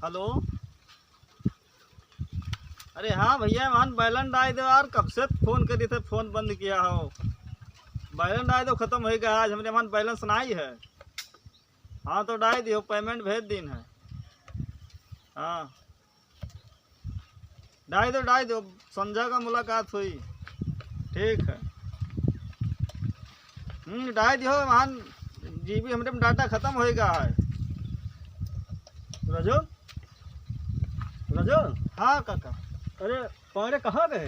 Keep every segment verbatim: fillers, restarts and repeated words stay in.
हेलो। अरे हाँ भैया, मान बैलेंस डाल दो यार, कब से फोन करी थे, फोन बंद किया हो। बैलेंस डाल दो, खतम होइगा आज, हमरे मान बैलेंस नाहीं है। हाँ तो डाल दियो, पेमेंट भेज दीन है। हाँ। डाल दो, डाल दो, संझा का मुलाकात हुई। ठीक है। हम्म, डाल दियो, मान जीबी हमरे में डेटा खतम होइगा है। राजू, राजू। हाँ काका। अरे पाड़े कहाँ गए?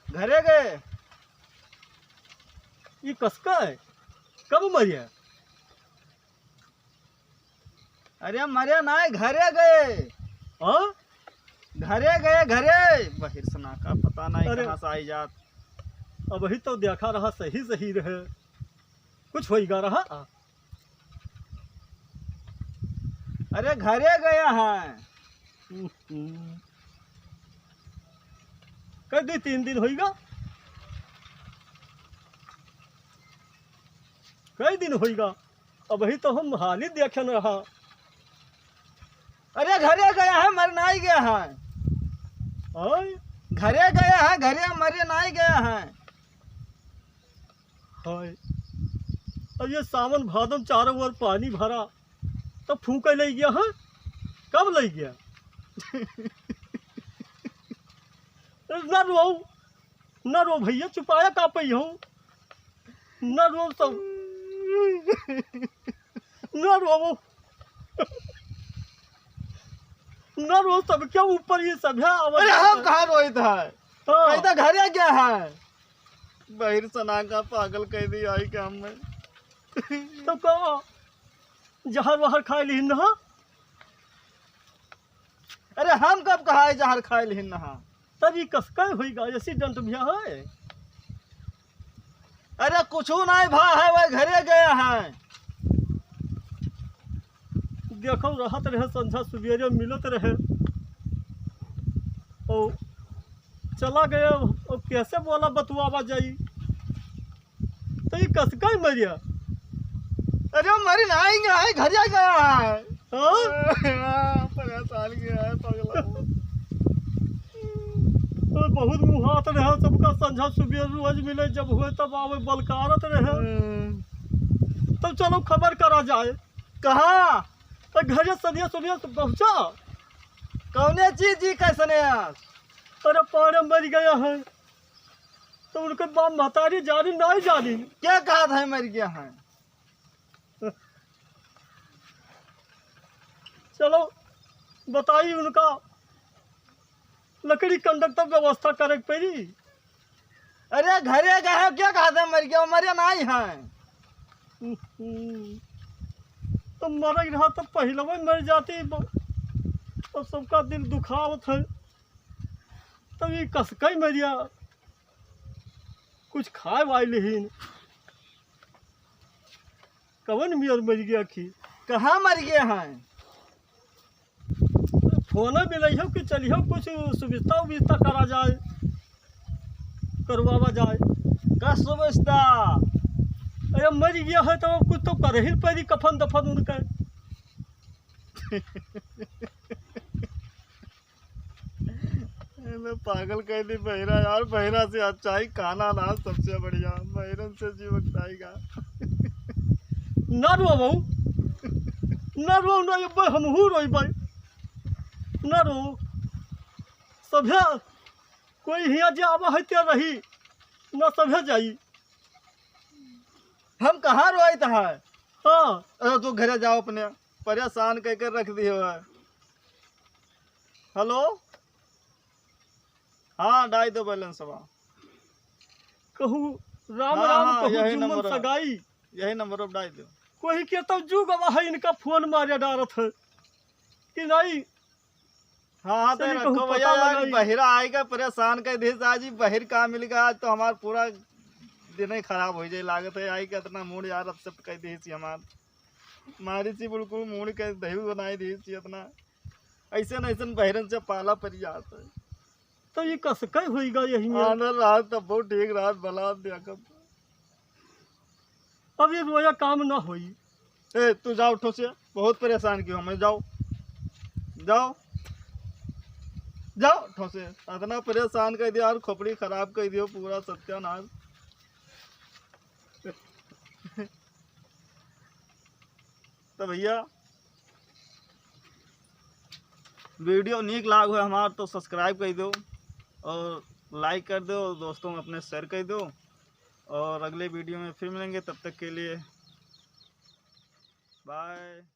घरे गए। ई कसका है? कब मरिया? अरे मरे नाहीं, घरे गए। हाँ? घरे गए, घरे। बहिर सना का पता नाहीं अरे। कहाँ से आई जात। अबही तो देखा रहा, सही सही रहे, कुछ होइगा रहा। अरे घरे गया है। हम्म। कई दिन, तीन दिन होइगा, कई दिन होइगा। अबही तो हम हाली देखन रहा। अरे घरे गया है, मरे नाहीं गया है। आय? घरे गया है, घरे मरे नाहीं गया है। हाय, अब ये सावन भादो में चारों ओर पानी भरा, तो फूंके लइ गया है? कब लइ गया? ना रो, ना रो भैया, चुपाया का पई हूँ, ना रो सब, ना रो, ना रो, सबके ऊपर ये सब है। अरे हम कहाँ रोइत है? हाँ। तो घरे गया है। बहिर सना का पागल कइ दी आई काम में। तो का जहर वहर खाए लिहिन ना? अरे हम कब कहा है जहर खाए लिहिन ना? तब ई कसकै होइगा, accident भइया है। अरे कुछ नाहीं भा है, वह घरे गया है। देखो रहत रहे, संझा सुबेरे मिलत रहे, ओ चला गया, अब कैसे बोला बतुआवा जाई? तो ये कसकै मरिया? अरे मरी नाहीं है, घरे गया है। हाँ? हाँ, परेशान गया है पगला। तो बहुत मुहात रहे, सबका संझा सुबेर रोज मिले, जब हुए तब आवे, बलकारत रहे। हम्म। तब चलो खबर करा जाए। कहाँ? तो घरे सनिया सुनिया तो पहुँचा। कौने चीज जी कैसने आज? अरे पाड़े मरि गया है, तो उनके बाप महतारी जानी नाहीं जानी। क्या कहा था मरि गया है? चलो बताई उनका लकड़ी कंडक तब व्यवस्था करे के पड़ी। अरे घरे गए हैं, क्या कहा था मरि गया, मरे नाहीं है। हम्म। तो मरे रहा तो पहले मरि जाती, ब-, तो सबका दिल दुखावत है। तब ये कसकै मरिया, कुछ खाए वाए लेहिन। कवन मियर मरि गया कि? कहाँ मरि गया है? फोन मिलइहो कि चलिहो, कुछ सुविस्ता उविस्ता करा जाए, करवावा जाए। का सुविस्ता? अरे मरि गया है तो कुछ तो करही पड़ी, कफन दफन उनके। एमे पागल कइ दी बहिरा यार, बहिरा से अच्छा ही खाना ना सबसे बढ़िया, बहिरन से जीवन जाएगा। ना रो बहू, ना रो, ना ये बे हमहू रोई बे, ना रो। सभे कोई हियाँ जे आवा है ते रही, ना सभे जाई। हम कहाँ रोइत है? हाँ। अरे तू घरे जाओ अपने, परेशान कइ के रख दियो है। हेलो, हाँ, डाल दो बैलेंस बा। कहू राम हाँ, राम, हाँ, कहू यही जुम्मन नंबर है। सगाई। यही नंबर पर डाल दो। कोई के तो जुग अब है, इनका फोन मारे डारत है कि नहीं? हाँ, हाँ, तो चलिए, कहू रखो भैया पता यार, लगाई। बहिरा आइगा परेशान कइ दिहिस आज, ई बहिर का मिल गया आज, तो हमार पूरा दिन ही खराब होइ जाए लागत है। आई के इतना मूड यार अपसेट कइ दिहिस हमार, मारी सी बिल्कुल मूड के दही बनाई दिहिस इतना। अइसन अइसन बहिरन से पाला परि जात है। तो ये कसकै होइगा यही में? आनर रात तब बहुत ठीक रात भला देखब। अब ये रोया काम ना होई। ए, तू जाओ उठो से, बहुत परेशान कियो हमें, जाओ। जाओ, जाओ, ठोसे। इतना परेशान कर दिया यार, खोपड़ी खराब कर दियो, पूरा सत्यानाश। तो भैया, video नीक लाग हो हमार तो subscribe कर दो और like कर दो, दोस्तों में अपने share कर दो और अगले video में फिर मिलेंगे, तब तक के लिए bye।